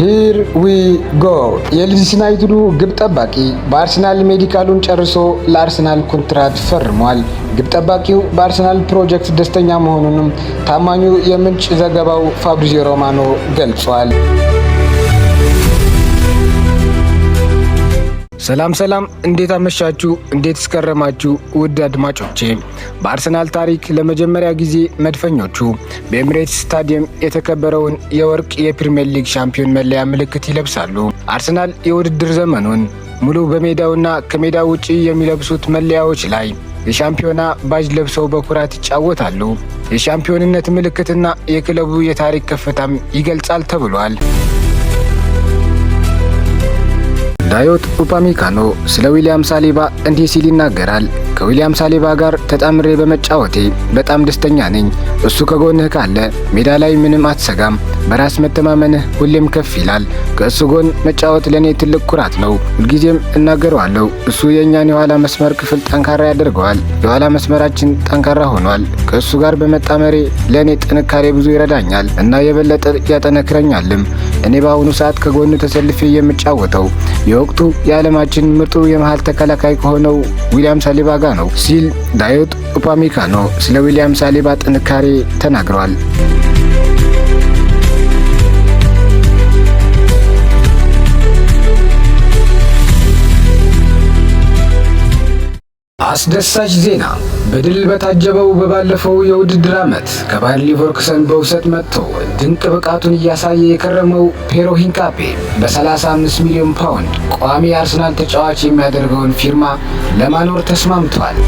Here we go! የሊድስ ዩናይትዱ ግብ ጠባቂ በአርሰናል medical ኡን ጨርሶ ለአርሰናል ኮንትራት ፈርሟል። ግብ ጠባቂው በአርሰናል ፕሮጀክት ደስተኛ መሆኑንም ታማኙ የምንጭ ዘገባው ፋብሪዚዮ ሮማኖ ገልጿል። ሰላም ሰላም፣ እንዴት አመሻችሁ? እንዴት እስከረማችሁ? ውድ አድማጮቼ፣ በአርሰናል ታሪክ ለመጀመሪያ ጊዜ መድፈኞቹ በኤምሬትስ ስታዲየም የተከበረውን የወርቅ የፕሪምየር ሊግ ሻምፒዮን መለያ ምልክት ይለብሳሉ። አርሰናል የውድድር ዘመኑን ሙሉ በሜዳውና ከሜዳው ውጪ የሚለብሱት መለያዎች ላይ የሻምፒዮና ባጅ ለብሰው በኩራት ይጫወታሉ። የሻምፒዮንነት ምልክትና የክለቡ የታሪክ ከፍታም ይገልጻል ተብሏል። ዳዮት ኡፓሚካኖ ስለ ዊሊያም ሳሊባ እንዲህ ሲል ይናገራል። ከዊሊያም ሳሊባ ጋር ተጣምሬ በመጫወቴ በጣም ደስተኛ ነኝ። እሱ ከጎንህ ካለ ሜዳ ላይ ምንም አትሰጋም። በራስ መተማመንህ ሁሌም ከፍ ይላል። ከእሱ ጎን መጫወት ለእኔ ትልቅ ኩራት ነው። ሁልጊዜም እናገረዋለሁ። እሱ የእኛን የኋላ መስመር ክፍል ጠንካራ ያደርገዋል። የኋላ መስመራችን ጠንካራ ሆኗል። ከእሱ ጋር በመጣመሬ ለእኔ ጥንካሬ ብዙ ይረዳኛል እና የበለጠ ያጠነክረኛልም። እኔ በአሁኑ ሰዓት ከጎኑ ተሰልፌ የምጫወተው የወቅቱ የዓለማችን ምርጡ የመሃል ተከላካይ ከሆነው ዊሊያም ሳሊባ ጋር ነው ሲል ዳዮት ኡፓሚካኖ ስለ ዊሊያም ሳሊባ ጥንካሬ ተናግሯል። አስደሳች ዜና! በድል በታጀበው በባለፈው የውድድር ዓመት ከባየር ሊቨርኩሰን በውሰት መጥቶ ድንቅ ብቃቱን እያሳየ የከረመው ፔሮ ሂንካፔ በ35 ሚሊዮን ፓውንድ ቋሚ የአርሰናል ተጫዋች የሚያደርገውን ፊርማ ለማኖር ተስማምቷል።